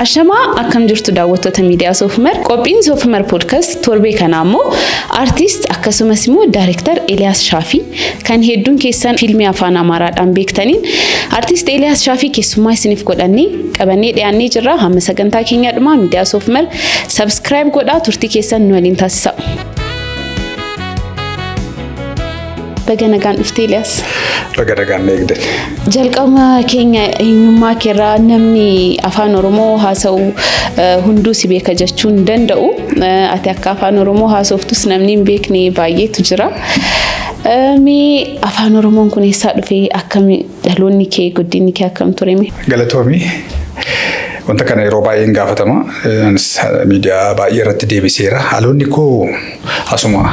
Ashamaa, akkam jirtu daawwattoota miidiyaa Soofumar? Qophiin Soofumar Podcast torbee kanaa immoo artist akkasumas immoo director Eeliyaas Shaafii kan hedduun keessan fiilmii afaan Amaaraadhaan beektaniin artist Eeliyaas Shaafii keessummaa isiniif godhannee qabannee dhiyaannee jirra. Hamma sagantaa keenya dhumaa miidiyaa Soofumar subscribe godhaa, turtii keessan nu waliin taasisaa. Baga nagaan dhufte, Eeliyaas. Baga nagaan na eegdan. Jalqaba keenya eenyummaa keerraa namni afaan Oromoo haasa'u hunduu si beeka jechuu hin danda'u. Ati akka afaan Oromoo haasoftus namni hin beekne baay'eetu jira. Mee afaan Oromoon kun eessaa dhufe? Akkami dhaloonni kee, guddinni kee akkam ture mee? Galatoomii. Wanta kana yeroo baay'een gaafatama. Anis miidiyaa baay'ee irratti deebiseera. Haalonni koo asuma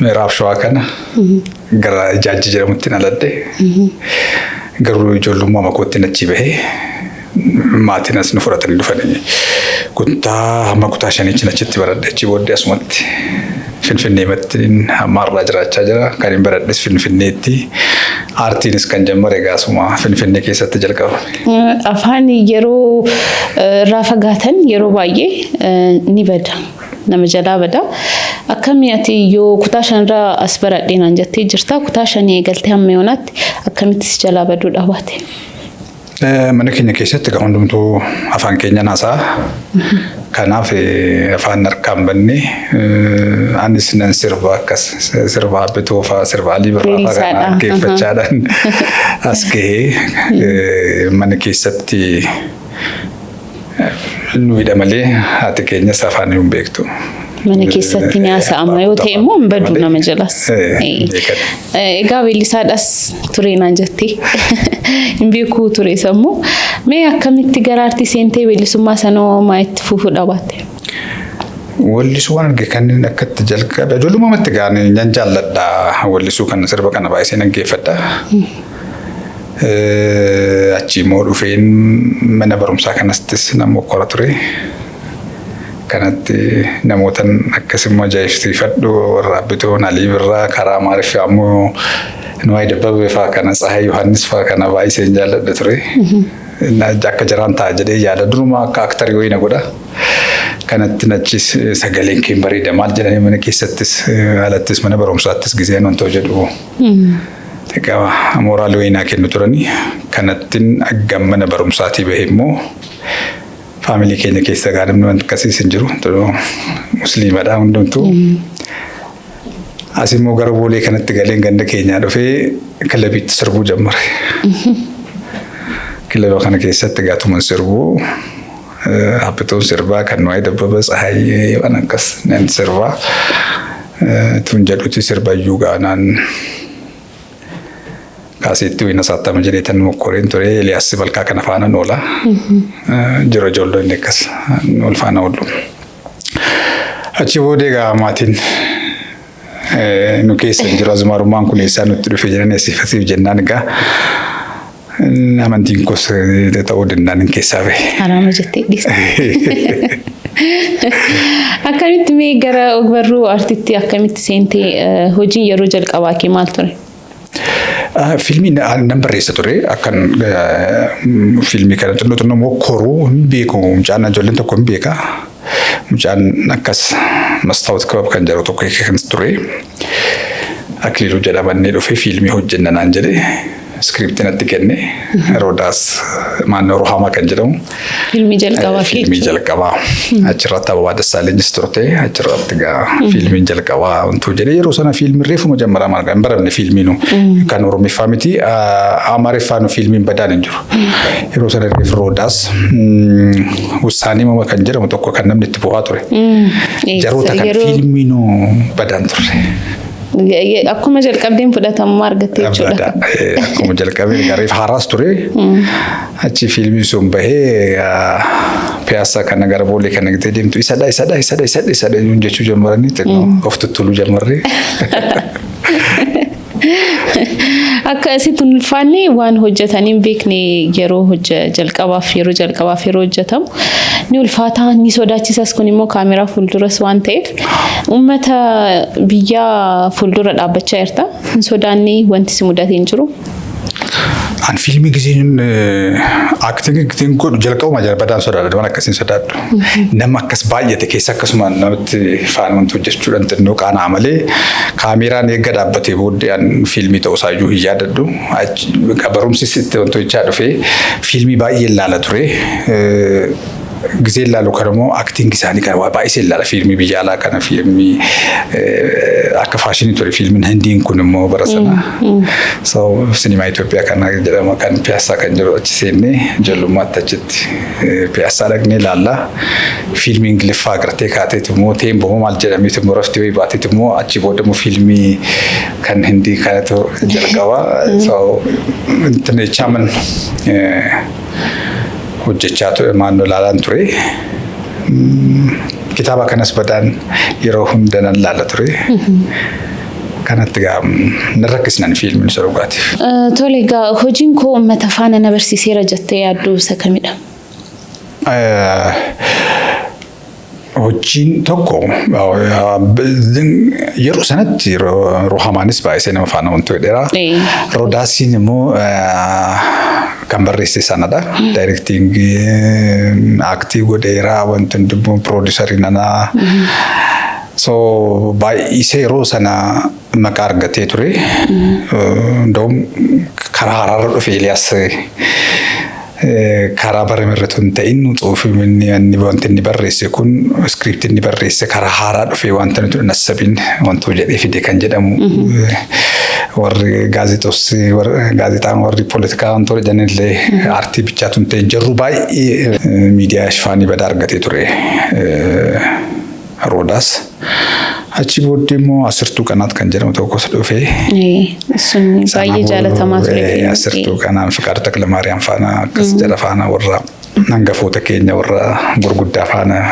Miraab Shawaa kana gara Ijaajji jedhamutti dhaladhe. Garuu ijoollummaa makootti achi bahee maatiin as nu fudhatanii dhufanii kutaa hamma kutaa shaniitti achitti baradhe. Achi booddee asumatti Finfinneematti hamma har'aa jiraachaa jira. Kan hin baradhes Finfinneetti. Aartiinis kan jammare egaa asuma Finfinnee keessatti jalqabame. Afaan yeroo irraa fagaatan yeroo baay'ee ni bada. Nama jalaa bada. Akkamii ati yoo kutaa shanirraa as baradhee naan jettee jirta. Kutaa shanii eegaltee hamma yoonaatti akkamitti si jalaa baduu dhabaate? Mana keenya keessatti egaa hundumtuu afaan keenya naasaa. Kanaaf afaan harkaan banne, anis nan sirba, akkas sirba Abbitoo fa'aa, sirba Alii Birraa fa'aa kana dhaggeeffachaadhaan as gahee mana keessatti nu hidha malee haati keenyas afaan hin beektu. Mana keessatti ni haasa'ama yoo ta'e immoo hin badu nama jalas. Egaa weellisaadhas ture naan jettee, hin beekuu ture sammuu. Mee akkamitti gara aartii seentee, weellisummaa sanoo maa itti fufuu dhabaatte? Wallisuu waan arge kanneen akkatti jalqabe ijoollummaatti gaanii nan jaalladha, wallisuu kana, sirba kana baay'isee dhaggeeffadha. Achi immoo dhufeen mana barumsaa kanattis nama mokkora ture. Kanatti namootan akkas immoo ajaa'ibsiifadhu warra Abbitoon, Alii Birraa, karaa Amaariffaa immoo Nuwaay Dabbabee fa'aa kana, Tsahaay Yohaannis fa'aa kana baay'iseen jaalladha ture. Akka jaraan ta'a jedhee yaada, duruma akka aktarii wayii na godha. Kanatti achis sagaleen kee bareeda maal jedhanii mana keessattis alattis mana barumsaattis giseen wantoo jedhu. Egaa mooraalii wayii naa kennu turanii. Kanattiin aggam mana barumsaatii bahe immoo faamilii keenya keessa gaa namni wanti akkasiis hin jiru. Musliimadha hundumtuu. As immoo gara Boolee kanatti galeen ganda keenyaa dhufee kilabiitti sirbuu jammare. Kilaba kana keessatti gaatuman sirbuu, Abbituun sirbaa, kan Nuwaayii Dabbaba, Tsahaayee waan akkas nan sirbaa. Tun jedhuti sirbayyuu gaanaan kaaseetti wayina saattama jedhee tan mokkoreen ture. Eeliyaas Balkaa kana faana oola. Jira ijoollonni akkas wal faana oolu. Achi booda egaa maatiin nu keessa hin jiru, azmaarummaan kun eessaa nutti dhufe jedhanii asiif asiif jennaan, egaa amantiin koos ta'uu danda'an hin keessaa bahe. Haraama jettee dhiiste. Akkamitti mee gara ogbarruu aartiitti akkamitti seentee, hojiin yeroo jalqabaa kee maal ture? Fiilmii nan barreessa ture. Akkan fiilmii kana xinnoo xinnoo mokkoruu hin beeku. Mucaan ijoolleen tokko hin beeka. Mucaan akkas Mastaawot Kibab kan jedhu tokko kan ture. Akiliiluu jedhamannee dhufee fiilmii hojjenna naan jedhe. Iskiriiptii natti kenne. Roodaas maannoo Ruhaamaa kan jedhamu. Fiilmii jalqabaa. Fiilmii jalqabaa. Achirratti Ababaa Dassaalenyi turte. Achirratti egaa fiilmiin jalqabaa wantu jedhee, yeroo sana fiilmiin reefuma jammaramaa hin baramne, fiilmiinu kan Oromiffaa miti Amaariffaa fiilmiin badaan hin jiru. Yeroo sana reef Roodaas Wussaanii mama kan jedhamu tokko kan namni itti bu'aa ture. Jaroota kan fiilmiinu badaan turre. Akkuma jalqabdeen fudhatamummaa argatte jechuudha. Akkuma jalqabeen gareef haaraas ture. Achi fiilmiin sun bahee Piyaasaa kana gara Boolee kana gitee deemtu isadha, isadha, isadha, isadha, isadha jechuu jammaranii xinnoo of tuttuluu jammarree. Akka asitti hin ulfaanne waan hojjetanii hin beekne yeroo jalqabaaf yeroo hojjetamu ni ulfaata, ni sodaachisas. Kun immoo kaameraa fuulduras waan ta'eef uummata biyyaa fuuldura dhaabbachaa jirta. Hin sodaanne? Wanti si mudate hin jiru? An fiilmii giseen acting giseen godhu jalqabuma jala badaan sodaadha, waan akkasiin sodaadhu. Nama akkas baay'ate keessa akkasuma namatti faana wanti hojjechuudhaan xinnoo qaanaa malee, kaameraan eegga dhaabbatee booddee an fiilmii ta'uusaa iyyuu hin yaadadhu. Barumsis itti wanti hojjechaa dhufee fiilmii baay'ee ilaala ture. Gisee ilaalu kan immoo acting isaanii kan waa baay'isee ilaala, fiilmii biyya alaa kana, fiilmii akka faashinii ture fiilmiin Hindiin kun immoo bara sana. So sinimaa Itoophiyaa kana jedhama kan Piyaassaa kan jiru, achi seennee ijoollummaatti achitti Piyaassaa dhaqnee ilaalla. Fiilmii Ingiliffaa agartee kaateetu immoo teemboo maal jedhameetu immoo rafti wayii baateetu immoo achi booda immoo fiilmii kan Hindii kanatu jalqaba. So jechaaman hojjechaa ture, maannoo ilaalaan ture. Kitaaba kanas badaan yeroo hunda nan laala ture. Kanatti gaa nan rakkisnan fiilmiin isa dhugaatiif. Tole, egaa hojiin koo uummata faana na barsiiseera jettee yaaddu isa kamidha? Hojiin tokko yeroo sanatti Ruhamaanis baay'isee nama faana wanti godheera. Rodaasiin immoo kan barreesse sanadha. Directing, act godheera, wanti hundumtuu producer nanaa. So baay'isee yeroo sana maqaa argatee ture. Ndawum karaa haraarra dhufe Eeliyaas, karaa baramerratti hin ta'in tsuufii inni wanti inni barreesse kun, script inni barreesse karaa haaraa dhufe, wanta nuti hin assabiin wanto jedhee fide kan jedhamu, warri gaazexoos, gaazexaan, warri poolitikaa wantoota jedhanillee aartii bichaatu hin ta'in jarru baay'ee miidiyaa shifaanii badaa argatee ture. Roodaas. Achi booddee immoo Asirtuu Qanaat kan jedhamu tokkos dhufee. Sun baay'ee jaalatamaa ture. Asirtuu Qanaan Fiqaadu Takilamaariyaam faana, akkas jala faana, warra hangafoota keenya warra gurguddaa faana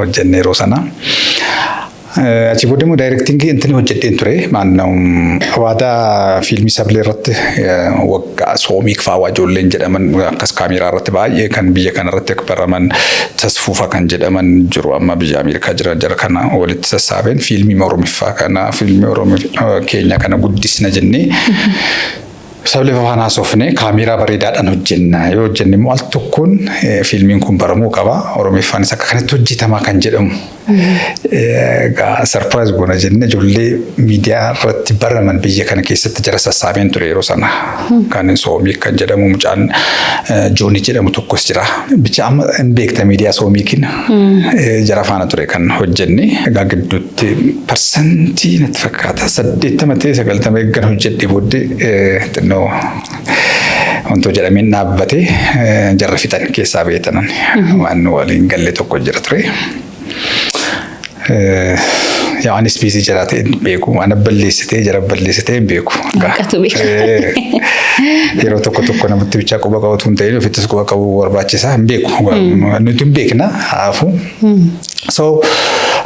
hojjenne yeroo sana. Achi booddee immoo directing intini hojjedheen ture. Maannoo waadaa fiilmii Sablee irratti waggaa Soomiik fa'aa ijoolleen jedhaman akkas kaameeraa irratti baay'ee kan biyya kana irratti akka baraman, Tasfuufa kan jedhaman jiru, amma biyya Ameerikaa jiran, jara kana walitti sassaabeen fiilmii Oromiffaa kana, fiilmii Oromoo keenya kana guddisna jennee Sablee faana haasofne, kaameeraa bareedaadhaan hojjenna. Yoo hojjenne immoo al tokkoon fiilmiin kun baramuu qaba. Oromiffaanis akka kanatti hojjetamaa kan jedhamu. Egaa surprise goona jennee ijoollee miidiyaa irratti baraman biyya kana keessatti jara sassaabeen ture yeroo sana. Kan Soomii kan jedhamu, mucaan Joonii jedhamu tokkos jira. Bicha amma hin beekta miidiyaa Soomiikin jara faana ture kan hojjenne. Egaa gidduutti parsantii natti fakkaata 80 ta'e 90 eeggan hojjedhe booddee xinnoo wantoota jedhameen dhaabbate, jarra fixan keessaa beetanan waan waliin galle tokko jira ture. Yaa anis busy jira ta'e hin beeku, waan balleessitee jara balleessitee hin beeku. Waaqatu beeka. Yeroo tokko tokko namatti bichaa quba qabatu hin ta'in, ofittis quba qabuu barbaachisaa, hin beeku. Nuti hin beekna haafu. So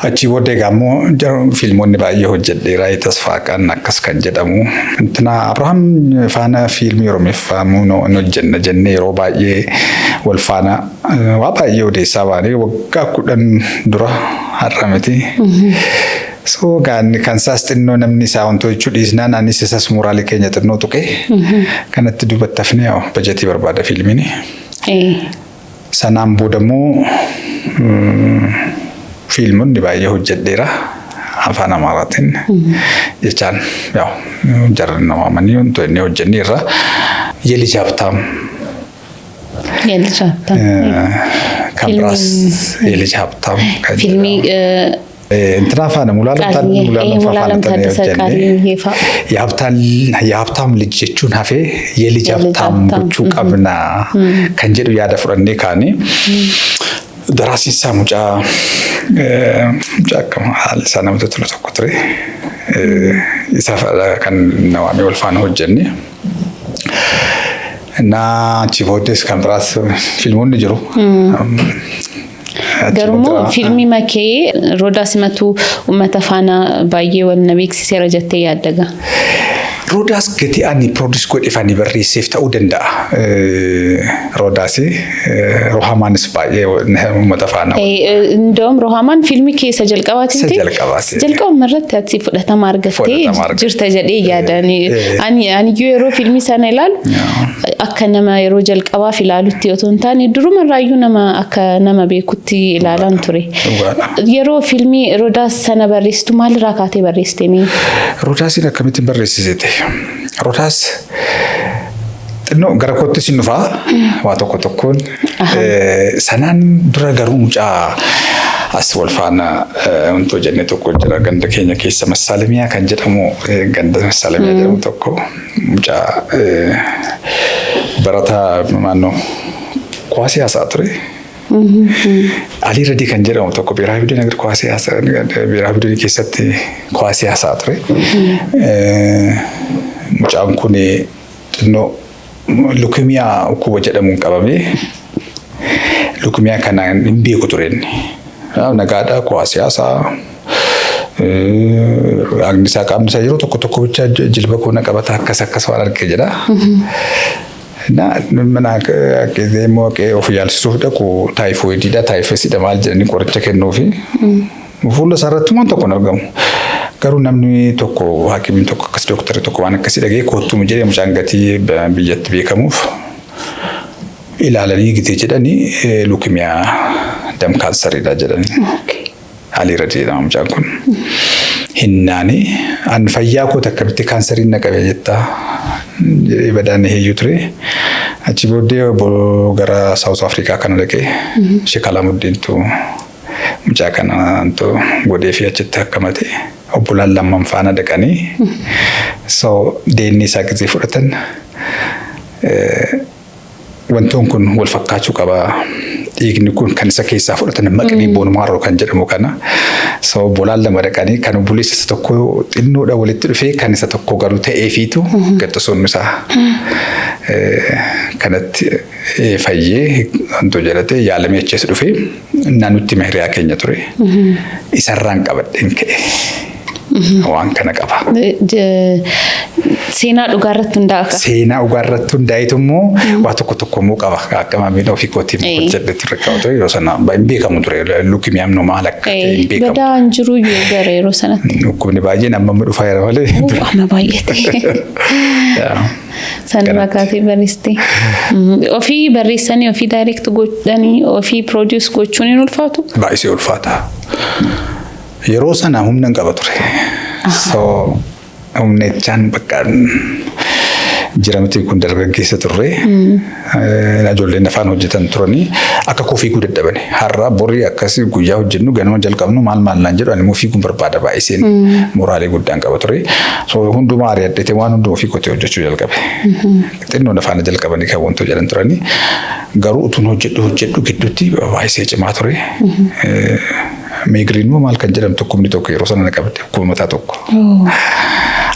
achii booddee egaa immoo fiilmonni baay'ee hojjedheera. Tasfaa Qan akkas kan jedhamu. Intina Abrahaam faana fiilmii Oromiffaa immoo hin hojjenna jennee yeroo baay'ee wal faana waa baay'ee odeessaa baanee waggaa 10 dura, har'a miti. So gaanni kan isaas xinnoo namni isaa wantoota jechuu dhiisnaan, anis isas moraalii keenya xinnoo tuqee kanatti duubatti hafnee bajetii barbaada fiilmiin. Sanaan booda immoo fiilmonni baay'ee hojjedheera afaan Amaaraatiin jechaan, yaw jarri nama waamanii wantoota inni hojjenneerra. የልጅ ሀብታም። የልጅ ሀብታም። Kan biraas የልጅ ሀብታም kan Fiilmii እንትና faana Mulaalam Taaddasa Qaaliyyee fa'a. የሀብታም ልጅ jechuun hafee የልጅ ሀብታም gochuu qabna kan jedhu yaada fudhannee kaane, daraasiin isaa mucaa akkam haalli isaa namatti tolu tokko ture. Isa kan na waamee wal faana hojjenne. እና achi booddees kan biraas fiilmonni jiru. Garuu fiilmii makee Roodaa Simatuu uummata faana baay'ee wal na beeksiseera jettee yaaddaga? Rodaas gatii ani produce godheef ani barreesseef ta'uu danda'a. Rodaas Rohamaanis baay'ee uummata faana. Indoom Rohamaan fiilmii keessa jalqabaati Isa miti? jalqabaati. Jalqabuma irratti ati fudhatama argattee Fudhatama argatte. jirta jedhee yaadan. Ani yeroo fiilmii sana ilaalu akka nama yeroo jalqabaaf ilaalutti otoo hin taane, duruma irraayyuu nama akka nama beekutti ilaalaan ture. Dhugaadha. Yeroo fiilmii Rodaas sana barreessitu maalirraa kaatee barreessite mee? Rodaasiin akkamittiin barreessisite? Rodaas xinnoo gara koottis hin dhufaa waa tokko tokkoon. Sanaan dura garuu mucaa as wal faana wantoo jenne tokko jira, ganda keenya keessa Massaalamiyaa kan jedhamu, ganda Massaalamiyaa jedhamu tokko, mucaa barataa naannoo kuwaasii haasa'a ture. Alii Radii kan jedhamu tokko biiraa Bideen agar kuwaasii haasa'a, biiraa Bideen keessatti kuwaasii haasa'a ture. Mucaan kun xinnoo leukemia dhukkuba jedhamuun qabamee, leukemia kanaan hin beeku ture inni. Nagaadhaa kuwaasii haasa'a. Agni isaa, qaamni isaa yeroo tokko tokko bicha jilba koo na qabata, akkas akkas waan argee jedha. Na mana immoo of yaalchisuuf dhaqu, taayifoidiidha, taayifesiidha maal jedhanii qoricha kennuufi fuula isaa irratti waan tokko hin argamu. Garuu namni tokko, haakimiin tokko akkas, dooktarri tokko waan akkasii dhagee, kottuu jedhee, mucaan gatii biyyatti beekamuuf ilaalanii gitee jedhanii leukemia dam kaansariidha jedhanii. Alii Radii jedhama mucaan kun. Hinnaani an fayyaa kooti akkamitti kaansariin na qabe jettaa jedhee badaan heeyyuu ture. Achi booddee gara South Africa kana dhaqee Sheek Alaamuddintu mucaa kana godhee fi achitti akkamate, obbolaan lamman faana dhaqanii, so DNA isaa gizee fudhatan, wantoon kun wal fakkaachuu qaba. Dhiigni kun kan isa keessaa fudhatan maqnii bone marrow kan jedhamu kana. So obbolaan lama dhaqanii kan obboleessa isa tokko xinnoodha walitti dhufee, kan isa tokko garuu ta'eefiitu gaxxisuun isaa kanatti fayyee wantoo jedhatee yaalamee achi dhufee naannutti hiriyaa keenya ture. Isarraan qabadheen ka'e. Waan kana qaba. Seenaa dhugaarratti hundaa'a. Seenaa dhugaarratti hundaa'etu immoo waa tokko tokko immoo qaba. Akka maamiin ofii kootiin hojjedhe ture qaba ture, yeroo sana hin beekamu ture. Leukemiaan nu maal akka ta'e hin beekamu. Badaa hin jiru iyyuu gara yeroo sanatti. Dhukkubni baay'een amma amma dhufaa jira malee. Amma baay'ate. Sanirraa kaatee barreessite. Ofii barreessanii, ofii direct godhanii, ofii produce gochuun hin ulfaatu? Baay'isee ulfaata. Yeroo sana humna hin qaba ture. So humna jechaan bakka jira miti, kun dargaggeessa turre. Ijoolleen afaan hojjetan turanii akka koo fiiguu dadhabani. Har'a borii akkasii guyyaa hojjennu, ganama jalqabnu, maal maal naan jedhu, ani immoo fiiguun barbaada, baay'iseen moraalii guddaan qaba ture. So hundumaa ari'adheetee waan hundumaa ofii kotee hojjechuu jalqabe. Xinnoon afaan jalqabanii kan wantoota jedhan turanii, garuu utuun hojjedhu hojjedhu gidduutti baay'isee cimaa ture. Migraine moo maal kan jedhamu dhukkubni tokko yeroo sana na qabde, dhukkuba mataa tokko.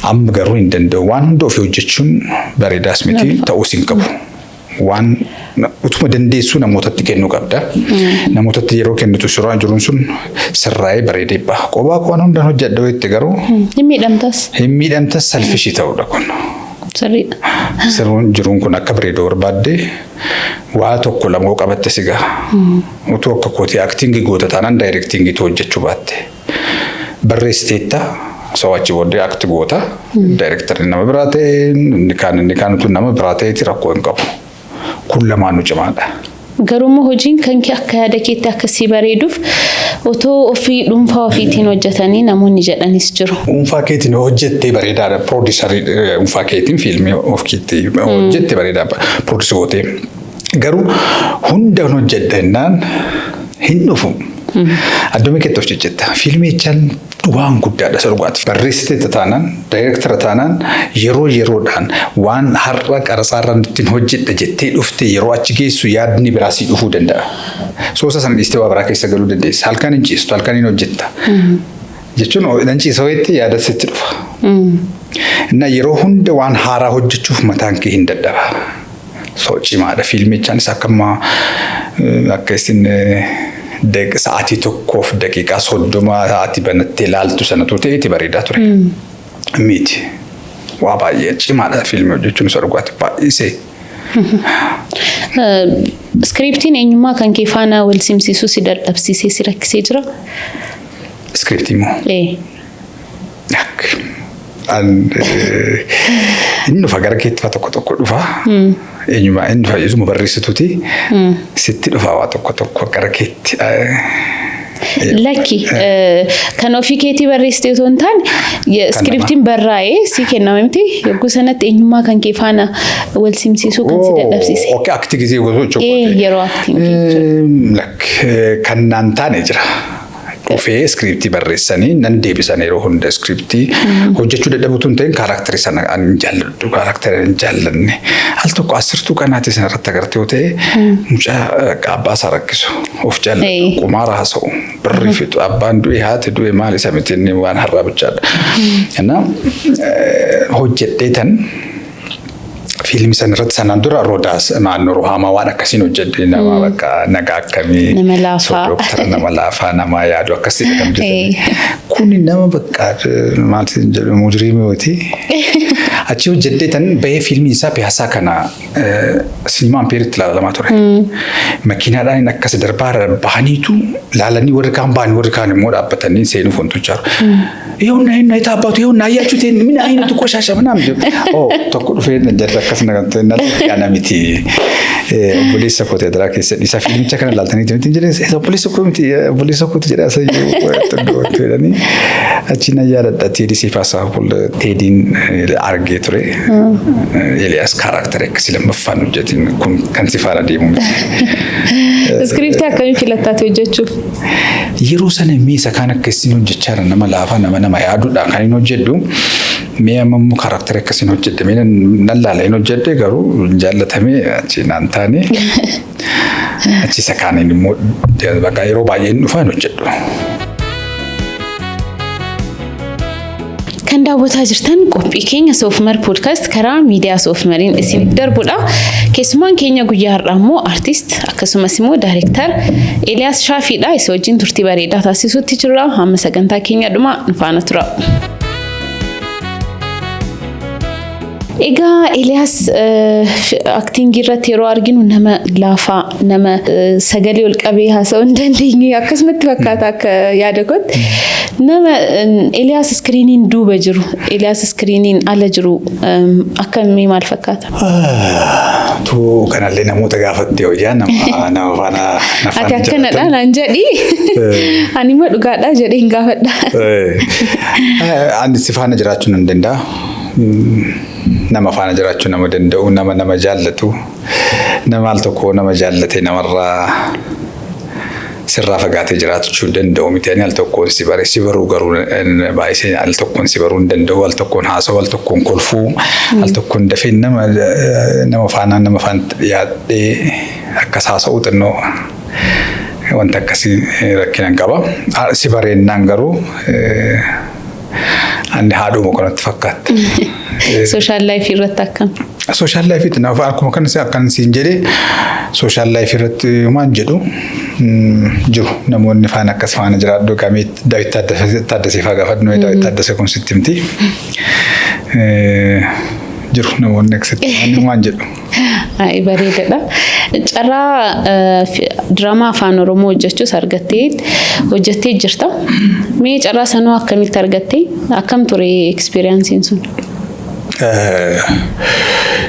Amma garuu hin danda'u. Waan hunda ofii hojjechuun bareedaas miti, ta'uus hin qabu. Waan utuma dandeessuu namootatti kennuu qabda. Namootatti yeroo kennitu suuraan jiruun sun sirraa'ee bareedee baha. Qophaa waan hundaan hojjedha itti garuu. Hin miidhamtas. Hin miidhamtas, selfishii ta'uudha kun. Sirriidha. Sirruun jiruun kun akka bareedu barbaadde waa tokko lama qabatte si gaha. Utuu akka kootii acting goota taanaan directingiitu hojjechuu baatte. Barreessiteetta, so achi booddee act goota. Directorri nama biraa ta'e, inni kaan utuu nama biraa ta'eeti rakkoo hin qabu. Kun lamaanuu cimaadha. Garuu hojiin kan kee akka yaada keetti akkasii bareeduuf otoo ofii dhuunfaa ofiitiin hojjetanii namoonni jedhanis jiru. Dhuunfaa keetiin hojjettee bareedaadha. Producerii dhuunfaa keetiin fiilmii of keetti hojjette bareedaa produce gootee. Garuu hunda hojjedha jennaan hin dhufu. Addumii keetti of jejjetta. Fiilmii jechaan waan guddaadha isa dhugaati. Barreessiteetta taanaan, daayirektara taanaan, yeroo yeroodhaan waan har'a qaratsaarra ittiin hojjedha jettee dhufte, yeroo achi geessu yaadni biraa sii dhufuu danda'a. Soosa sana dhiistee waa biraa keessa galuu dandeessa. Halkan hin ciistu, halkan hin hojjetta. Jechuun nan ciisa wayitti yaada sitti dhufa. Inna yeroo hunda waan haaraa hojjechuuf mataan kee hin dadhaba. So cimaadha. Fiilmichaanis akka ammaa akka isin sa'aatii 1:30 sa'aatii banattee laaltu sanatu ta'eeti bareedaa ture. Miti. Waa baay'ee cimaadha fiilmii hojjechuun isa dhugaati baay'isee. Iskiriiptiin eenyummaa kan kee faana wal simsiisuu si dadhabsiisee si rakkisee jira? Iskiriiptii immoo? Ee. Inni dhufa gara keetti faa tokko tokko dhufa. Eenyummaa inni dhufa isuma barreessituuti. Sitti dhufa waa tokko tokko gara keetti. Lakki, kan ofii keetii barreessite otoo hin taane, iskiriptiin barraa'ee si kenname miti, yogguu sanatti eenyummaa kan kee faana wal simsiisuu kan si dadhabsiise. Okay, act gizee gosa hojii. Yeroo acting jechuudha. Lakki, kan naan taane jira. Dhufee iskiriiptii barreessanii nan deebisan. Yeroo hunda iskiriiptii hojjechuu dadhabuutu hin ta'in, character sana ani hin jaalladhu, character hin jaallanne al tokko asirtuu kanaati sana irratti agartee yoo ta'e, mucaa abbaa isaa rakkisu, of jaallatu, qumaara haasa'u, birrii fixu, abbaan du'e, haati du'e, maal isa miti, inni waan har'aa bichaadha. Innaa hojjedhee tan fiilmii sana irratti sanaan dura Rodaas naannoo Ruhaamaa waan akkasiin hojjedhe, nama bakka nagaa akkamii. Nama laafaa. Dooktara nama laafaa, nama yaadu akkasii kan hojjetan. Kuni nama bakka maal siin jedhu, mujriimooti. Achi hojjedhee tan bahee, fiilmiin isaa Piyaasaa kana sinimaa Ampeeritti ilaalamaa ture. Makiinaadhaan akkas darbaa bahaniitu ilaalanii, warri kaan bahanii, warri kaan immoo dhaabbatanii seenuuf wantoota jiru. ይኸውና ይኸውና የታባቱ ይኸውና አያችሁት ምን አይነቱ ቆሻሻ ምናምን። Oh, tokko dhufee jarri akkas na kana miti, obboleessa koo teediraa keessa isa fiilmicha kana ilaaltanii miti jedhee, obboleessa koo miti, obboleessa kooti jedhee asayyuu jedhanii achi na yaadadha. Teedii Seefaasaa Teediin argee ture. Eliyaas character akkasii lammaffaan hojjetin kun kan si faana deemu miti. Iskiriiptii akkamii filattaati hojjechuuf? Yeroo sana miisa kaan akkasiin hojjechaa jira, nama laafaa, nama nama yaaduudha kan hin hojjedhu. Mee amma immoo character akkasiin hojjedhe, mee nan laala, hin hojjedhe, garuu jaallatamee achi naan taane. Achi isa kaaniin immoo bakka yeroo baay'ee hin dhufaa hin hojjedhu. Kan daawwataa jirtan qophii keenya Soofumar Podcast karaa miidiyaa Soofumariin isiniif darbudha. Keessumaan keenya guyyaa har'aa immoo artist akkasumas immoo daayirektar Eeliyaas Shaafiidha. Isa wajjin turtii bareedaa taasisuutti jirra. Hamma sagantaa keenya dhumaa nu faana tura. Egaa Eeliyaas, acting irratti yeroo arginu nama laafaa, nama sagalee ol qabee haasa'uu hin dandeenye akkasumatti fakkaata akka yaada kootti. Nama Eeliyaas iskiriiniin duuba jiru, Eeliyaas iskiriiniin ala jiru akkamii, maal fakkaata? Tu kanallee namoota gaafatte hojjaa nama nama faana na Ati faana akkanadha naan jedhi. Ani immoo dhugaadha jedhee hin gaafadha. Ani si faana jiraachuu nan danda'a. Nama faana jiraachuu nama danda'u, nama nama jaallatu, nama al tokko nama jaallate namarraa sirraa fagaatee jiraachuu danda'u miti. Ani al tokkoon si bare, si baruu garuu baay'isee al tokkoon si baruu hin danda'u, al tokkoon haasa'u, al tokkoon kolfuu, al tokkoon dafee nama nama faana nama faana dhiyaadhee akkas haasa'u xinnoo wanta akkasii rakkina qaba. Si bareennaan garuu ani haadhuma kanatti fakkaatti. Social life irratti akkam? Social lifeitti naaf akkuma kan akkan siin jedhee, social life irratti waan jedhu jiru, namoonni faana akkas faana jiraadhu gamee Daawit Taaddasee fa'aa gaafadhu, Daawit Taaddasee kun sitti himti. Jiru namoonni akkasitti waan jedhu. Ay, bareedaadha. Carraa diraamaa afaan Oromoo hojjechuus argattee hojjettee jirta. Mee carraa sanuu akkamitti argattee? Akkam ture experienceiin sun?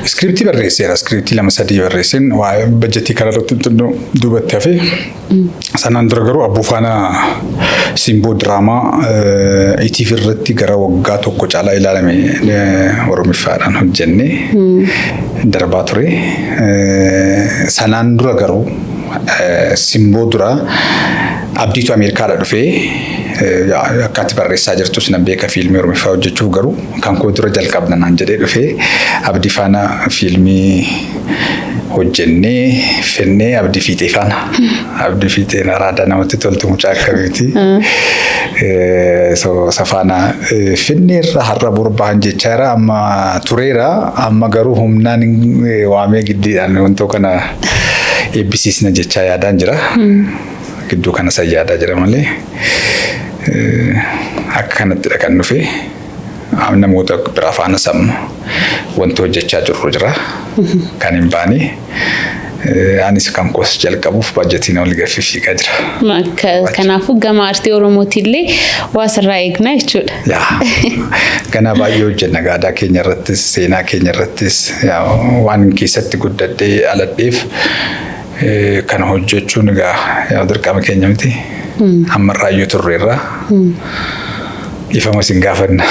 Iskiriptii barreesseera. Iskiriptii lama sadii barreesseen waa'ee bajetii kana irratti xinnoo duubatti hafe. Sanaan dura garuu Abbuu Faana Simboo diraamaa ETV irratti gara waggaa tokko caalaa ilaalame Oromiffaadhaan hojjennee darbaa ture. Sanaan dura garuu, Simboo dura, Abdiitu Ameerikaadha dhufee, akka ati barreessaa jirtus nan beeka, fiilmii Oromiffaa hojjechuuf garuu kan koo dura jalqabna naan jedhee dhufee, Abdii faana fiilmii hojjennee fennee, Abdii Fiixee faana. Abdii Fiixeen araadaa namatti toltu, mucaa akkamiiti. Safaana finneerra har'a borba'an jechaa jira, amma tureera, amma garuu humnaan waamee giddiidhaan wantoo kana eebbisiisna jechaa yaadaan jira. Gidduu kana san yaadaa jira malee akka kanattidha kan dhufe. Namoota biraa faana samma wanti hojjechaa jirru jira. Kan hin baane anis kan koos jalqabuuf bajetiin ol gaffii fiigaa jira. Kanaafuu gama aartii Oromootiillee waa sirraa eegna jechuudha. Yaa, ganaa baay'ee hojjenna. Aadaa keenya irrattis, seenaa keenya irrattis, waan keessatti guddadhee aladheef kana hojjechuun egaa dirqama keenya miti. Ammarraayyuu turreerra. Ifama isin gaafanna.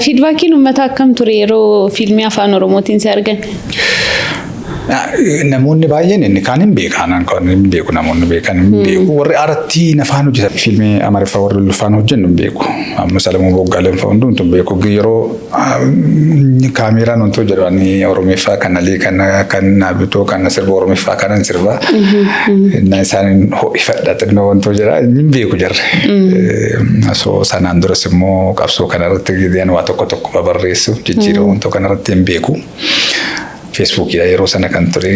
Feedbackiin uummataa akkam ture yeroo fiilmii afaan Oromootiin si argan? Namoonni baay'een inni kaan hin beekan, kan hin beeku, namoonni beekan hin beeku. Warri aaratti afaan hojjetan, fiilmii Amaariffaa warri ulfaan hojjennu hin beeku. Amma Salamoo Boggaaleen fa'a hundumtu hin beeku. Yeroo kaameeraan wanti hojjedhu ani Oromeeffaa kan alii kan kan naabitoo kan sirba Oromeeffaa kanan sirba. Innaa isaan ho'ifadha xinnoo wanti hojjedha hin beeku jarre. So sanaan duras immoo qabsoo kanarratti gideen waa tokko tokko babarreessu jijjiirama wantoo kanarratti hin beeku. Feesbuukiidha yeroo sana kan ture.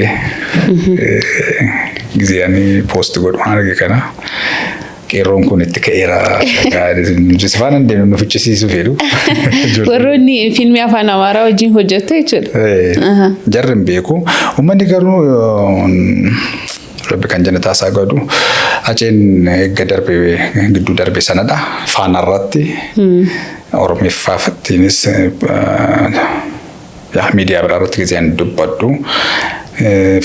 Gizee ani post godhu waan arge kana qeerroon kun itti ka'eera. Si faana hin deemnu, nu fichisiisuu fedhu. Warroonni fiilmii afaan Amaaraa wajjin hojjettu jechuudha. Jarri hin beeku. Uummanni garuu, Rabbi kan jannataa isaa godhu, Haceen eegga darbe gidduu darbe sanadha. Faanarratti Oromiffaattiinis miidiyaa biraa irratti gizeen dubbadhu.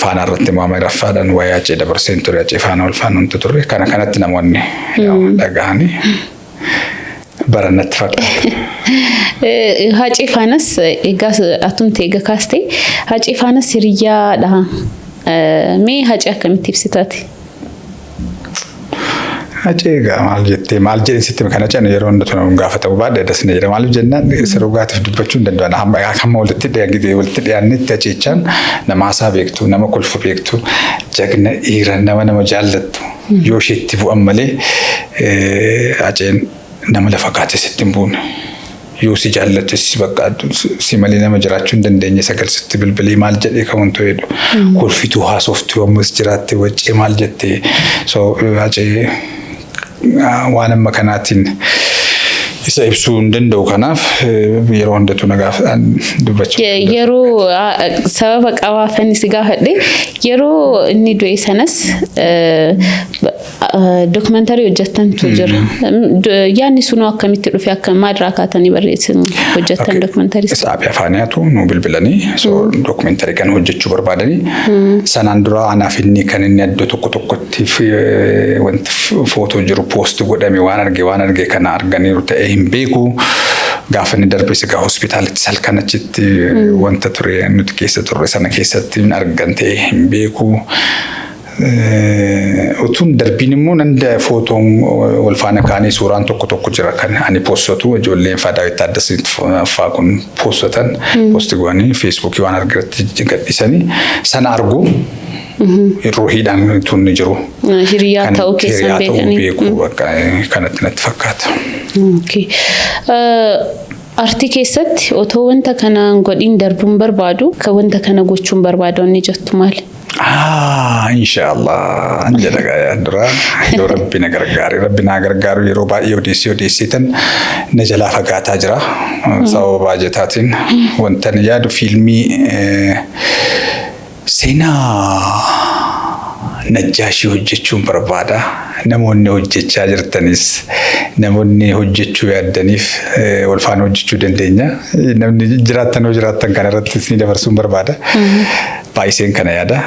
Faanaa irratti immoo Amaaraffaadhaan waa'ee Hacee dabarseen ture. Hacee faana wal faana wanti turre. Kana kanatti namoonni dhagahanii barannatti fakkaata. Hacee faanas egaa atumti eega kaaste, Hacee faanas hiriyyaadha. Mee Hacee akkamitti ibsitaati? Hacee egaa maal jettee, maal jedhin sitti, kana cana yeroo hunda tuna gaafatamu baadhee dasne jedha. Maaliif jennaan, isa dhugaatiif dubbachuu hin danda'an. Hamma walitti dhiyaannee walitti dhiyaannetti Haceechaan nama haasaa beektu, nama kolfa beektu, jagna dhiira, nama nama jaallattu, yoo isheetti bu'an malee Haceen nama lafa kaatee sitti hin buune. Yoo si jaallatte si bakka si malee nama jiraachuu hin dandeenye, sagal sitti bilbilee maal jedhee kan wanto jedhu. Kolfituu haasoftuu ammas jiraatte waccee maal jettee. So Hacee waan amma kanaatiin isa ibsuu hin danda'u, kanaaf yeroo hundatu na gaafa dubbachuu. Yeroo sababa qabaafan si gaafadhe, yeroo inni du'e sanas documentary hojjettantu jira. Yaadni sunoo akkamitti dhufe? Akka maalirraa kaatanii barreessan hojjettan documentary? Saaphii afaaniyaatu nu bilbilanii, so documentary kan hojjechuu barbaadanii. Sanaan dura anaaf inni kan inni iddoo tokko tokkotti wanti footoo jiru post godhame waan arge kana arganiiru ta'ee hin beeku. Gaafa inni darbes egaa hospitaalitti salkan achitti wanta ture nuti keessa turre sana keessatti argan ta'ee hin beeku. Utuun darbiin immoo nan footoon wal faana kaanii suuraan tokko tokko jira kan ani postatu, ijoolleen faa Daawit Taaddasii faa kun postatan, post godhanii Feesbuukii waan argatti gadhiisanii sana argu. Ruuhiidhaan utuun ni jiru. Hiriyaa ta'uu keessan beekanii. Beeku bakka kanatti natti fakkaata. Aartii keessatti otoo wanta kana godhiin darbuun barbaadu, kan wanta kana gochuun barbaadu inni jettu maali? Inshaallah jedha gaa dura yoo Rabbi na gargaare, Rabbi na gargaaru. Yeroo baay'ee odeessii odeessitan na jalaa fagaataa jira sababa baajataatiin. Wanta ani yaadu fiilmii seenaa Najjaashii hojjechuun barbaada. Namoonni hojjechaa jirtanis, namoonni hojjechuu yaaddaniif, wal faana hojjechuu dandeenya. Namni jiraattan yoo jiraattan kanarratti ni dabarsuun barbaada. Baay'iseen kana yaada.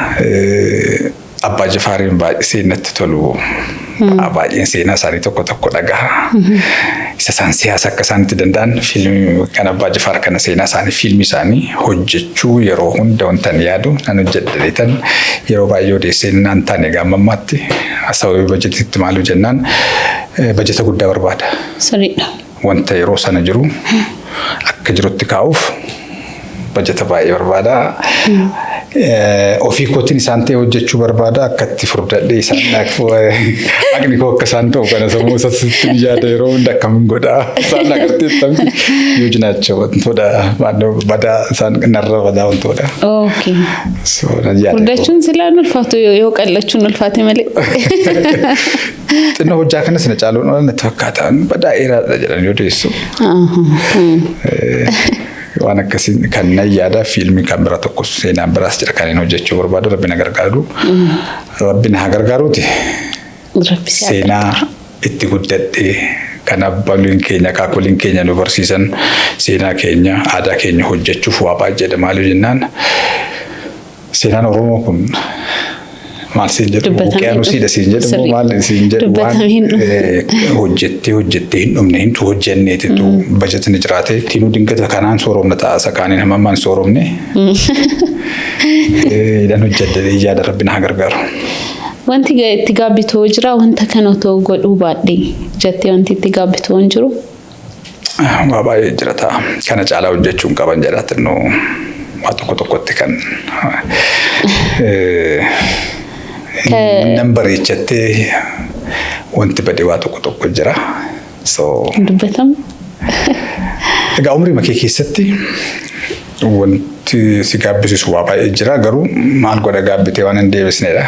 Abbaa Jifaariin baay'isee natti tolu. Baay'een seenaa isaanii tokko tokko dhagaha. Isa isaan siyaasa akka isaan itti danda'an, fiilmii kan Abbaa Jifaar kana seenaa isaanii fiilmii isaanii hojjechuu yeroo hunda wanta ani yaadu nan hojjedha. Yeroo baay'ee odeessee naan taane gaama ammaatti sababii bajetiitti. Maaliif jennaan, bajeta guddaa barbaada. Sirriidha. Wanta yeroo sana jiru akka jirutti kaa'uuf bajeta baay'ee barbaada. Ofii kootiin isaan ta'e hojjechuu barbaada, akka itti furdadhee isaan haqni koo akka isaan ta'u kana sammuu isaatti yaada yeroo hunda, akkamiin godhaa isaan agartee huge ናቸው wantoota badaa isaan narra badaa wantoota. Okay. Furdachuun silaan ulfaatu, yoo qallachuun ulfaate malee. Xinnoo hojjaa kanas na caaluun oolan natti fakkaata, badaa dheeraadha jedhan yoo deessu. Waan akkasii kan nan yaada. Fiilmii kan bira tokko, seenaan biraas jira kan inni hojjechuu barbaadu. Rabbi na gargaaru. Rabbi na haa gargaaruuti. Seenaa itti guddadhee kan abbootiin keenya, akaakoliin keenya nu barsiisan, seenaa keenya, aadaa keenya hojjechuuf waa baay'eedha. Maaliif jennaan, seenaan Oromoo kun maal siin jedhu, wuqiyaanusiidha siin jedhu, maal siin jedhu, waan hojjettee hojjettee hin dhumne, hin hojjenneetitu bajetni jiraate tinuu dingata kanaan sooromna ta'a, isa kaaniin hamammaan sooromne hidhan hojjedhee yaada. Rabbi na haa gargaaru. Wanti itti gaabbitoo jira, wanta kana otoo godhuu baadhee jettee wanti itti gaabbitoo hin jiru? Waa baay'ee jira ta'a. Kana caalaa hojjechuun qaban jedha, xinnoo waa tokko tokkotti kan nan bareechattee wanti bade waa tokko tokko jira. So Dubbatamu. Egaa umrii makee keessatti wanti si gaabbisiisu waa baay'ee jira, garuu maal godha, gaabbitee waan hin deebisnedha.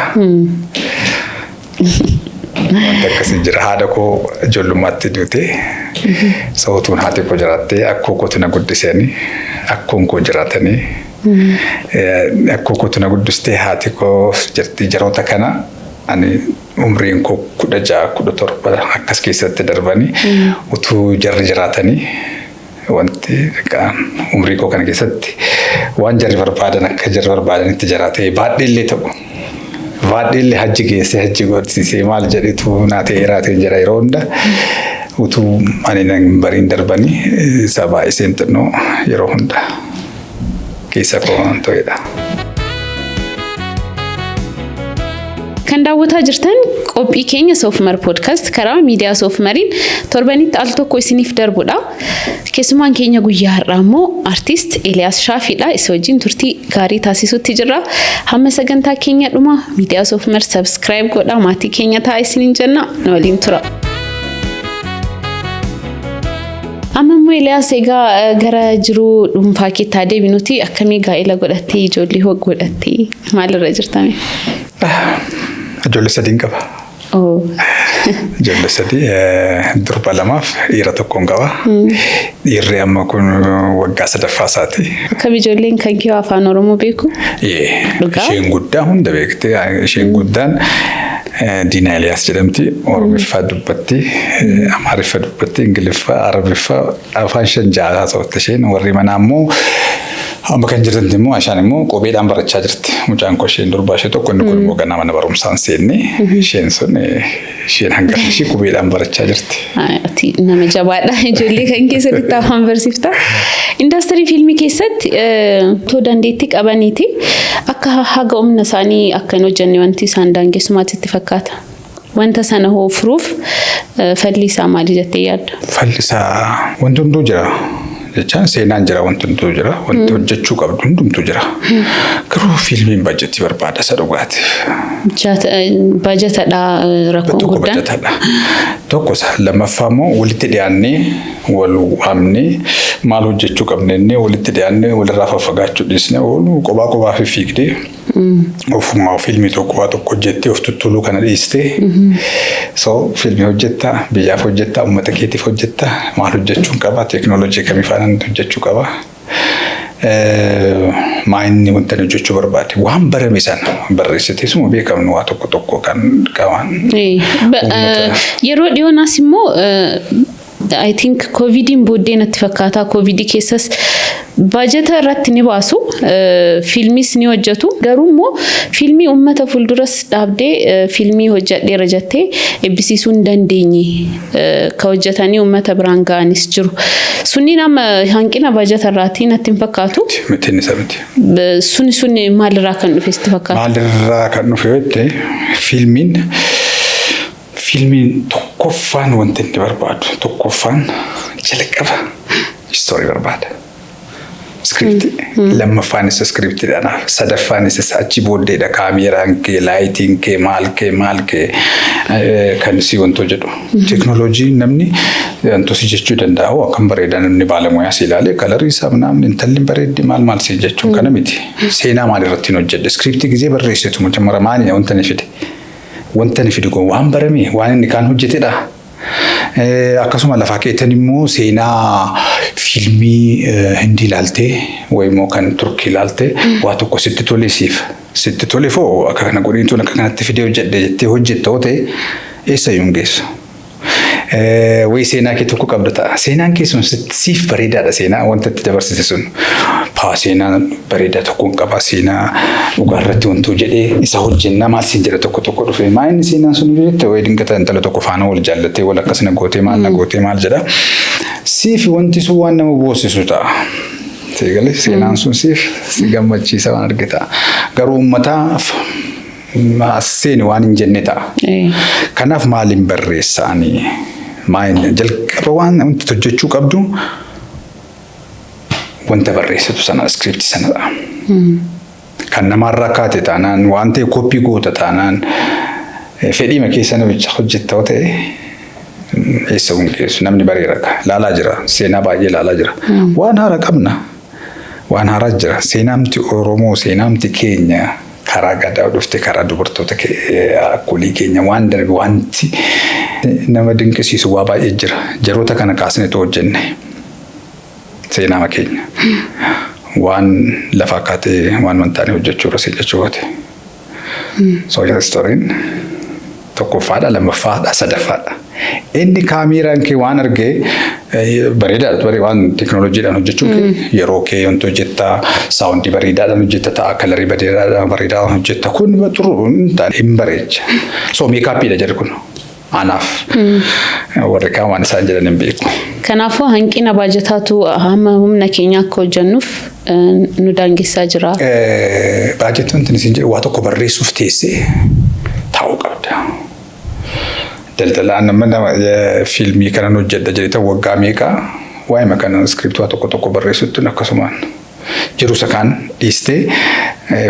Wanti akkasii jira. Haadha koo ijoollummaatti duute. Sa'otuun haati koo jiraattee, akkoo kootu na guddisanii, akkoon koo jiraatanii. Akkoo kootu na guddistee, haati koo jirti. Yeroota kana ani umriin koo 16, 17 akkas keessatti darbanii, utuu jarri jiraatanii wanti umrii koo kana keessatti waan jarri barbaadan akka jarri barbaadanitti jiraatee baadhee ta'u. Baadhee hajji geessee, hajji godhsiisee, maal jedhetu naa ta'eeraa ta'e jira yeroo hunda. Utuu ani nan bariin darbanii isa baay'iseen xinnoo yeroo hunda keessa koo waan ta'edha. Kan daawwataa jirtan qophii keenya Soofumar Podcast karaa miidiyaa Soofumariin torbanitti al tokko isiniif darbudha. Keessumaan keenya guyyaa har'aa immoo artiist Eeliyaas Shaafiidha. Isa wajjin turtii gaarii taasisuutti jirra. Hamma sagantaa keenya dhuma miidiyaa Soofumar subscribe godhaa, maatii keenya ta'a isiniin jenna, nu waliin tura. Amma immoo Eeliyaas, egaa gara jiruu dhuunfaa keettaa deebinuti, akkamii, gaa'ela godhattee, ijoollee hoo godhattee, maalirra jirtame? Ijoollee sadiin qaba. Ijoollee sadii, durba lamaaf dhiira tokkoon qaba. Dhiirri amma kun waggaa sadaffaa isaati. Akkam, ijoolleen kan kee afaan Oromoo beeku? Isheen guddaa hunda beekte. Isheen guddaan Diinaa Eliyaas jedhamti. Oromiffaa dubbatti, Amaariffaa dubbatti, Ingiliffaa, Arabiffaa, afaan shan ja'a haasofte isheen. Warri manaa immoo amma kan jirtan immoo Ashaan immoo qubeedhaan barachaa jirti. Mucaan koo isheen durbaa ishee tokko, inni kun immoo ganaa mana barumsaan seenne. Isheen sun isheen hangafa ishee qubeedhaan barachaa jirti. Ati nama jabaadha. Ijoollee kan keessatti afaan barsiifta. Indaastirii fiilmii keessatti otoo dandeettii qabaniiti akka haga humna isaanii akka hin hojjenne wanti isaan daangessumaatti itti fakkaata. Wanta sana hoo furuuf falli isaa maali jettee yaadda? Falli isaa wanti hunduu jira. Jechaan seenaan jira, wanti hunduu jira. Wanti hojjechuu qabdu hundumtuu jira. Garuu fiilmiin bajetii barbaada isa dhugaatiif. Bajetadha rakkoon Tokko guddaan. Bajetadha. Tokko isa, lammaffaa immoo walitti dhiyaannee, wal waamnee, maal hojjechuu qabna jennee walitti dhiyaannee, walirraa faffagaachuu dhiisnee, oolu qophaa qophaa fiffiigdee ofumaa fiilmii tokko waa tokko hojjettee of tuttuluu kana dhiistee, so fiilmii hojjettaa, biyyaaf hojjettaa, uummata keetiif hojjettaa, maal hojjechuun qaba, teekinooloojii kamii faana hojjechuu qaba. Maa inni wanta inni hojjechuu barbaade waan barame sana barreessitee suma beekamnu waa tokko tokko kan qaban. Yeroo dhiyoonaas immoo, I think koovidiin booddee natti fakkaata, koovidii keessas baajata irratti ni baasu, fiilmis ni hojjetu, garuu immoo fiilmii uummata fuulduras dhaabdee fiilmii hojjedheera jettee eebbisiisuu hin dandeenye ka hojjetanii uummata biraan ga'anis jiru. Sunniin amma hanqina baajata irraatii natti hin fakkaatu. Miti, inni isa miti. Suni suni maalirraa kan dhufe sitti fakkaata? Maalirraa kan dhufe yoo jette, fiilmiin tokkoffaan wanti inni barbaadu, tokkoffaan jalqaba istoorii barbaada. Script. Lammaffaan isa scriptiidha naaf. Sadaffaan isa achi booddeedha kaameeraan kee, lightiin kee, maal kee, maal kee kan si wantoo jedhu. Teknooloojii namni wantoo si jechuu danda'a. Akkam bareeda, namni baalamoyaa si ilaalee colorii isaa namni intalli bareeddi maal maal si jechuun kana miti. Seenaa maal irratti hin hojjedhe? Scriptii gizee barreessitu mucammara maali wanta ni fide? Wanta ni fide kun waan barame, waan inni kaan hojjetedha. Akkasuma lafaa keetan immoo seenaa fiilmii Hindii ilaaltee wayimmoo kan Turkii ilaaltee waa tokko sitti tole, siif sitti tole foo akka kana godhiin tun akka kanatti fidee hojjedhe jettee hojjetta yoo ta'e, eessayyuu hin geessu. Wayi seenaa kee tokko qabda ta'a. Seenaan kee sun siif bareedaadha, seenaa wanta itti dabarsite sun. Paa seenaa bareedaa tokko hin qaba, seenaa dhugaarratti wantuu jedhee isa hojjennaa maal siin jedha tokko tokko dhufe. Maa inni seenaan sun jette wayi dingata intala tokko faana wal jaallattee wal akkas na gootee maal na gootee maal jedha. Siif wanti sun waan nama boosisu ta'a. Seegalee seenaan sun siif si gammachiisa waan argita. Garuu uummataaf seeni waan hin jenne ta'a. Kanaaf maaliin barreessaanii maal jalqaba waan wanti hojjechuu qabdu wanta barreessitu sana, scriptii sanadha. Kan namaarraa kaate taanaan, waan ta'e copy goota taanaan, fedhiima keessa namicha hojjetta yoo ta'e, eessa hin geessu. Namni bareera laalaa jira, seenaa baay'ee laalaa jira. Waan haaraa qabna. Waan haaraa jira. Seenaamti Oromoo, seenaamti keenya karaa gadaa dhufte, karaa dubartoota akkolii keenya waan darbe wanti nama dinqisiisu waa baay'ee jira. Jaroota kana kaasnetu hojjenne seenaama keenya. Waan lafa kaatee waan wantaanii hojjechuu irra jechuu goote. So storyn tokkoffaadha, lammaffaadha, sadaffaadha. Inni kaameeraan kee waan argee bareedaadha, waan teekinooloojiidhaan hojjechuun kee yeroo kee wanti hojjetta, soundii bareedaadhaan hojjetta ta'a, colorii bareedaadhaan hojjetta, kun xuruu hin bareecha. So makeupiidha jedhu kun anaaf, warri kaan waan isaan jedhan hin beeku. Kanaafuu hanqina baajataatu hamma humna keenya akka hojjennuuf nu daangessaa jira. Baajetii wanti isin jedhu waa tokko barreessuuf teessee taa'uu qabda. Daldalaan nama fiilmii kanan hojjedha jedhee waggaa meeqaa waa'ee kana scriptii waa tokko tokko barreessutti akkasumaan jiru isa kaan dhiistee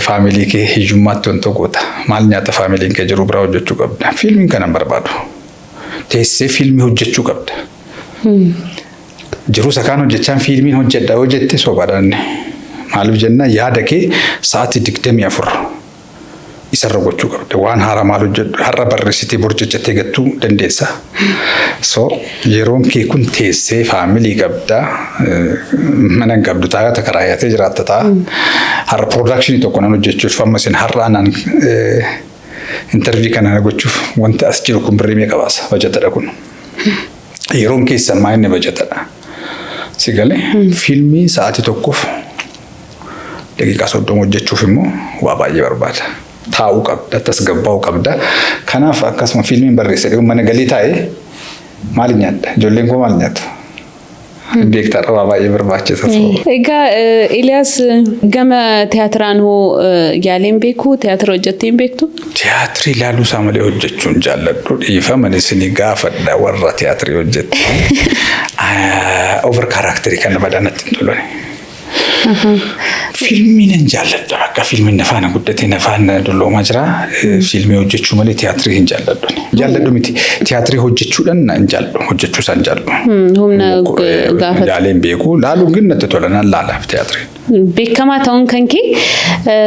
family kee hiyyummaatti wanta goota. Maal nyaata familyn kee jiru biraa hojjechuu qabda. Fiilmiin kanan barbaadu. Teessee fiilmii hojjechuu qabda. Jiru isa kaan hojjechaan fiilmiin hojjedha yoo jette sobaadhaan. Maaliif jenna, yaada kee sa'aatii 24 isarra gochuu qabda. Waan haaraa maal hojjedhu, har'a barreessitee bor jajjattee gattuu dandeessa. So yeroon kee kun teessee family qabda, mana hin qabdu taa'ata karaayatee jiraatta ta'a. Har'a productionii tokko nan hojjechuuf, amma isin har'a anaan interview kana gochuuf wanti as jiru kun birrii meeqa baasa, bajetadha kun. Yeroon keessan maa inni bajetadha. Si galee, fiilmii sa'aatii tokkoof daqiiqaa 30 hojjechuuf immoo waa baay'ee barbaada. Taa'uu qabda, tasgabbaa'uu qabda. Kanaaf akkasuma fiilmiin barreesse mana galii taa'ee maal nyaadha? Ijoolleen koo maal nyaatu? Beektaadha, waa baay'ee barbaachisa. Egaa Eliyaas, gama tiyaatiraan hoo yaaleen beeku, tiyaatira hojjettee hin beektu? Tiyaatirii ilaaluu isaa malee hojjechuun jaalladhu. Dhiifama isinii gaafadha warra tiyaatirii hojjettan. Over characterii kana badaa natti hin tolan. Fiilmii nan jaalladha. Bakka fiilmiin na faana guddatee na faana dulloomaa jira. Fiilmii hojjechuu malee tiyaatirii hin jaalladhu. Jaalladhu miti. Tiyaatirii hojjechuudhaan hin jaalladhu. Hojjechuu isaan jaalladhu. Humna gaafata. Yaaleen beeku. Laaluun gin natti tola, nan laala tiyaatiriin. Beekamaa ta'uun kan kee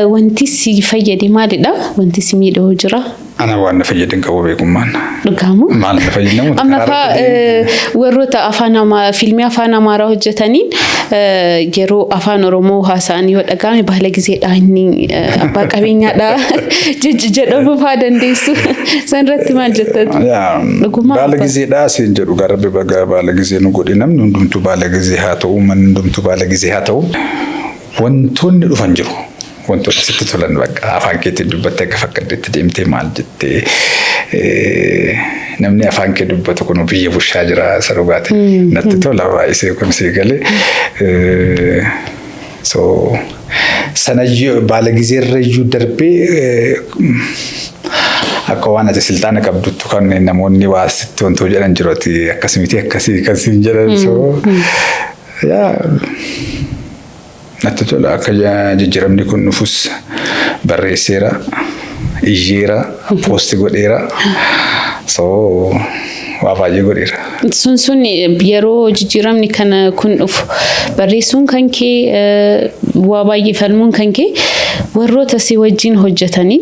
wanti si fayyade maalidha? Wanti si miidhe hoo jira? Ana waan na fayyade hin qabu beekummaan. Dhugaamu? Maal na fayyade namoota Amma karaa faa irratti warroota afaan fiilmii afaan Amaaraa hojjetaniin yeroo afaan Oromoo haasa'an yoo dhaga'ame baala gizeedha, inni abbaa qabeenyaadha jedhamu faa dandeessu. San irratti maal jettatu? Dhugumaa Baala gizeedhaa siin jedhu, gara baga baala gizee nu godhe, namni hundumtuu baala gizee haa ta'u, manni hundumtuu baala gizee haa ta'u. Wantoonni dhufan jiru. Wantoonni sitti tolan, bakka afaan keetiin dubbattee akka fakkaddeetti deemtee maal jettee, namni afaan kee dubbatu kun biyya bushaa jira, isa dhugaati. Natti tola baay'isee kun, sii galee. So sanayyuu baala gizeerra iyyuu darbee akka waan ati silxaana qabduttu kan namoonni waa sitti wantoota jedhan jiru, ati akkas miti, akkasii kan siin jedhan, so yaa Natti tola akka jijjiiramni kun dhufus barreesseera, iyyeera, post godheera. So waa baay'ee godheera. Sun yeroo jijjiiramni kana kun dhufu barreessuun kan kee, waa baay'ee falmuun kan kee, warroota si wajjin hojjetanii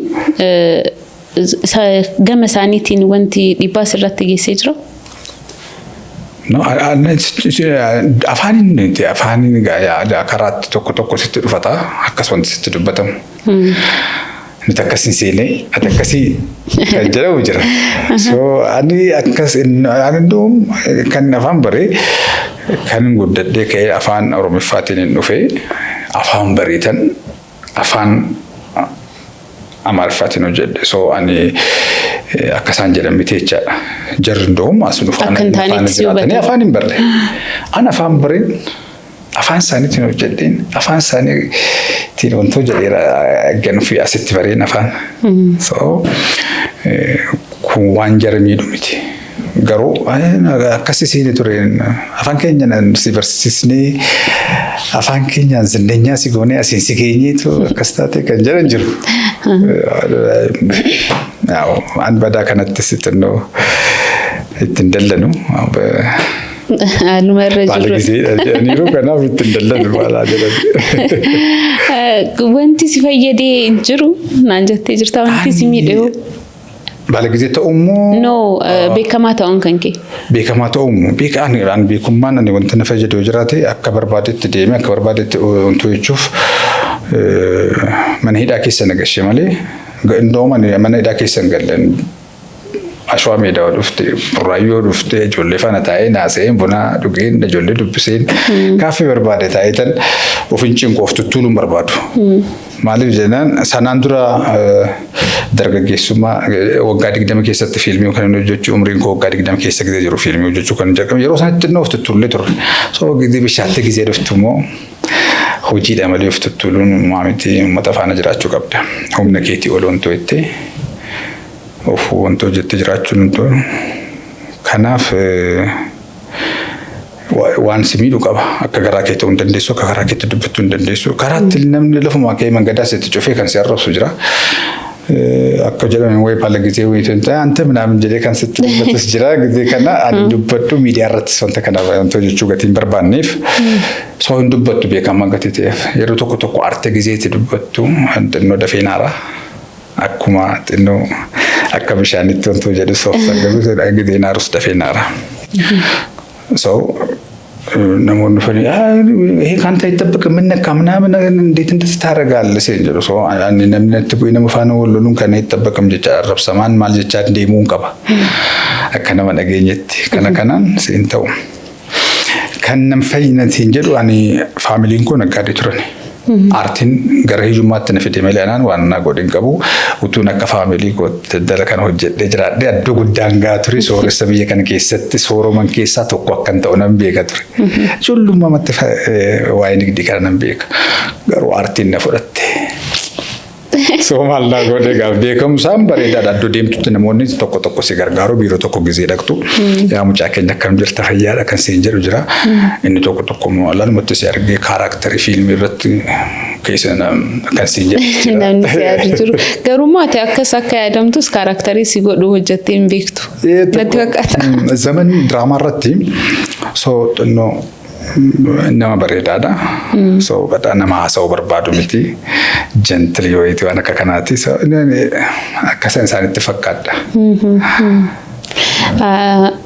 gama isaaniitiin wanti dhiibbaa sirratti geessee jira? No, afaaniin karaatti tokko tokko sitti dhufata, akkas wanti sitti dubbatamu. Nuti akkas hin seene, ati akkasii kan jedhamu jira. So ani akkas ani nduum kan afaan baree kan guddadhee ka'ee afaan Oromiffaatiin hin dhufee, afaan bareetan afaan Amaariffaatiin hojjedhe. So ani akka isaan jedhan miti jechaadha. Jarri nduum as dhufaan Akka hin taanetti si jiraatanii hubatan. Afaan hin barre. Ani afaan bareen afaan isaaniitiin hojjedheen, afaan isaaniitiin wantoo jedheera ganufi asitti bareen afaan. So kun waan jara miidhu miti. Garuu akkas isiin ture, afaan keenya si barsiisnee, afaan keenyaan zindeenyaa si goonee, asiin si geenyeetu akkas taate kan jedhan jiru. An badaa kanattis xinnoo ittiin dallanu. Haaluma irra Baala jiru. Gizeedha jedhaniiru, kanaaf ittiin dallanu baalaa jedhan. Wanti si fayyadee hin jiru naan jettee jirta, wanti si miidhe hoo? Baala gizee ta'ummoo. No, beekamaa ta'uun kan kee. Beekamaa ta'uun beeka ani beekummaan ani wanta na fayyadu yoo jiraate, akka barbaadetti deemee akka barbaadetti wantu jechuuf mana hidhaa keessa na gashee malee, indoom ani mana hidhaa keessa hin galle. Ashwaa meedaa dhufte, Burraayyoo dhufte, ijoollee faana taa'ee naasa'een, buna dhugeen, ijoollee dubbiseen, kaaffee barbaade taa'ee tan of hin cinqu, of tuttuuluun barbaadu. Maaliif jennaan, sanaan dura dargaggeessummaa waggaa 20 keessatti fiilmii kan inni hojjechuu, umriin koo waggaa 20 keessa gizee jiru fiilmii hojjechuu kan jalqabe, yeroo sanatti xinnoo of tuttuullee turre. So gizee bishaatti gizee dhuftu immoo hojiidha malee of tuttuuluun maamiti, uummata faana jiraachuu qabda. Humna keetii ol wanto jettee of wanto jettee jiraachuun wanto kanaaf waan si miidhu qaba. Akka garaa kee ta'uu hin dandeessu, akka garaa keetti dubbachuu hin dandeessu. Karaatti namni lafumaa ka'ee mangadaa sitti cufee kan si arrabsu jira. Akka jedhame wayi baala gizee wayii ta'e ante minaamin jedhee kan sitti dubbatus jira. Gizee kana ani dubbadhu miidiyaa irrattis wanta kana wanta jechuu gatii hin barbaanneef. Soo hin dubbattu beekamaa gatii ta'eef. Yeroo tokko tokko arte gizeetti dubbattu xinnoo dafee naara. Akkuma xinnoo akka bishaanitti wanto jedhu sooftan gizee naarus dafee naara. So namoonni dhufanii ይሄ ከአንተ አይጠበቅም፣ ምን ነካ ምናምን፣ እንዴት እንደዚህ ታደርጋለህ ሲል jedhu. So ani namni natti bu'ee nama faana wal loluun kana አይጠበቅም jecha arrabsamaan maal jechaa deemuun qaba. Akka nama dhageenyetti kana kanaan siin ta'u. Kan nam fayyinatiin jedhu, ani faamiliin koo naggaadee turan. Aartiin gara hiyyummaatti na fide malee anaan waan na godhin qabu. Utuun akka faamilii koo daldala kana hojjedhee jiraadhee addoo guddaan gaa ture, sooressa biyya kana keessatti sooroman keessaa tokko akkan ta'u nan beeka ture. Ijoollummaatti waa'ee nigdii kana nan beeka. Garuu aartiin na fudhatte. So maal naa godhe gaaf beekamsaan bareedaadha. Iddoo deemtutti namoonni tokko tokko si gargaaru, biiroo tokko gizee dhaqxu. Yaa mucaa keenya, akkam jirta, fayyaadha kan siin jedhu jira. Inni tokko tokko immoo alaalumatti si argee character fiilmii irratti keessa kan siin jedhu jira. Namni si yaadu jiru. Garuu ati akkas akka yaadamtus character si godhu hojjettee hin beektu. Natti fakkaata. Zaman diraamaa irratti so xinnoo nama bareedaadha. So badhaa nama haasa'uu barbaadu miti. Gentle wayitii waan akka kanaati. So akka isaan isaanitti fakkaadha.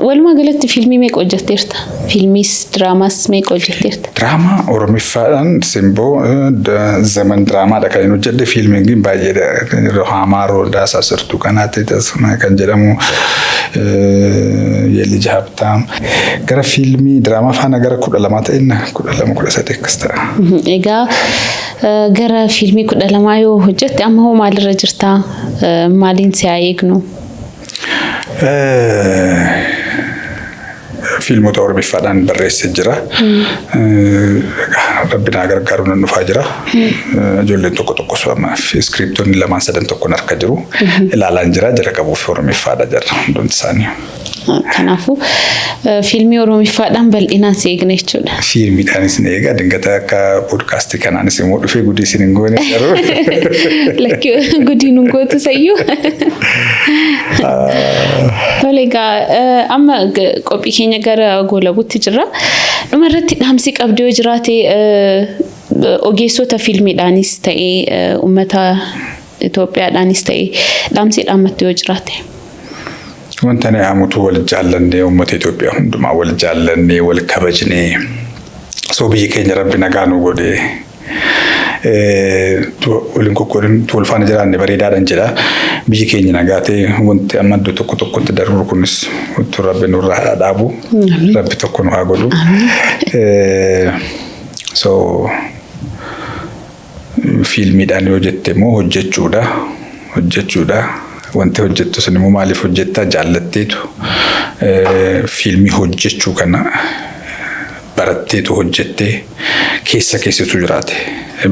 Walumaa galatti fiilmii meeqa hojjetteerta? Fiilmiis diraamaas meeqa hojjetteerta? Diraamaa Oromiffaadhaan Simboo, Zaman diraamaadha kan inni hojjedhe. Fiilmiin baay'eedha. Haamaa Rooldaa Saasirtuu kanaatti kan jedhamu, Yeelija Habtaam. Gara fiilmii diraamaa faana gara 12 ta'inna, 12, 13 akkas ta'a. Egaa gara fiilmii 12 yoo hojjette, amma hoo maalirra jirtaa? Maaliin si haa eegnu? Fiilmota Oromiffaadhaan barreessee jira. Rabbi naa gargaaru nan dhufaa jira. Ijoolleen tokko tokko iskiriiptonni lamaan sadan tokkoon harka jiru. Ilaalaan jira jara qabuuf Oromiffaadha jarra hundumti isaanii. Kanaafuu fiilmii Oromiffaadhaan bal'inaan si eegna jechuudha. Fiilmiidhaanis ni eega dingata akka poodkaastii kanaanis immoo dhufee gudii isin hin goone garuu. Lakki gudii nun gootu sayyuu. Tole egaa amma qophii keenya gara goolabuutti jirra. Dhuma irratti dhaamsi qabdu yoo jiraate ogeessota fiilmiidhaanis ta'ee uummata Itoophiyaadhaanis ta'ee dhaamsi dhaammattu yoo jiraate. Wanta ani haamutu wal jaallannee uummata Itoophiyaa hundumaa wal jaallannee wal kabajnee soo biyyi keenya rabbi nagaa nu godhee waliin qoqqoodin wal faana jiraanne bareedaadhaan jedha. Biyyi keenya nagaa ta'e wanti amma iddoo tokko tokkotti darbu kunis utuu rabbi nurraa haa dhaabu. Rabbi tokko nu haa godhu. So fiilmiidhaan yoo jette immoo hojjechuudha. Hojjechuudha. Wanti hojjettu sun immoo maaliif hojjettaa jaallatteetu fiilmii hojjechuu kana baratteetu hojjettee keessa keessattuu jiraate.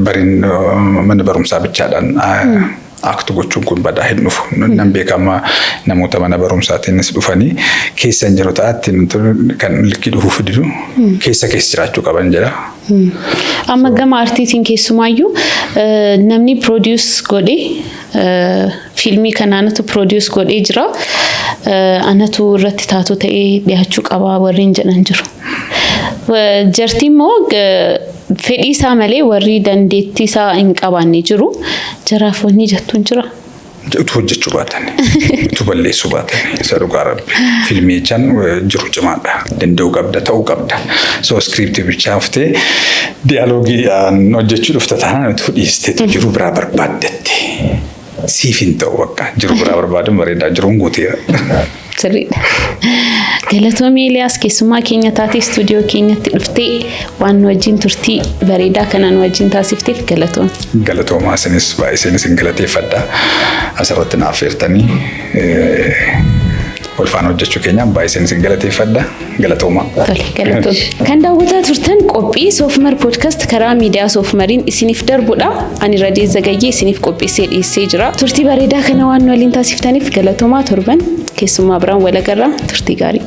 Bariin mana barumsaa bichaadhaan act gochuun kun badaa hin dhufu. Nan beekama namoota mana barumsaatiinis dhufanii keessa hin jiru ta'atti kan likkii dhufuu fididu keessa keessa jiraachuu qaban jedha. Amma gama aartiitiin keessumaayyuu namni produce godhee fiilmii kana anatu produce godhee jira. Anatu irratti taatoo ta'ee dhiyaachuu qaba warreen jedhan jiru. Jarti immoo fedhii isaa malee warri dandeettii isaa hin qabaanne jiru. Jaraaf wanni jettuun jira. Utuu hojjechuu baatan, utuu balleessuu baatan, isa dhugaa rabbi. Fiilmii jechaan jiru cimaadha. Danda'uu qabda, ta'uu qabda. So iskiriiptii bichaa haftee diyaaloogii hojjechuu dhufta taanaan utuu dhiisteetu jiru biraa barbaaddatte. Siif hin ta'u bakka jiru biraa barbaaduun bareedaa jiruun guuteera. Sirriidha. Galatoomii Eeliyaas keessummaa keenya taatee istuudiyoo keenyatti dhuftee waan nu wajjin turtii bareedaa kana nu wajjin taasifteef galatoom. Galatoomaa isinis baay'ee isinis hin galateeffadha. Asirratti naaf feertanii wal faana hojjechuu keenyaan baay'ee isinis hin galateeffadha. Galatoomaa. Tole galatoom. Kan daawwataa turtan qophii Soofmar Podcast karaa miidiyaa Soofmariin isiniif darbudha. Ani Radee Zagayyee isiniif qopheessee dhiyeessee jira. Turtii bareedaa kana waan nu waliin taasiftaniif galatoomaa torban keessummaa biraan wal agarraa turtii gaarii.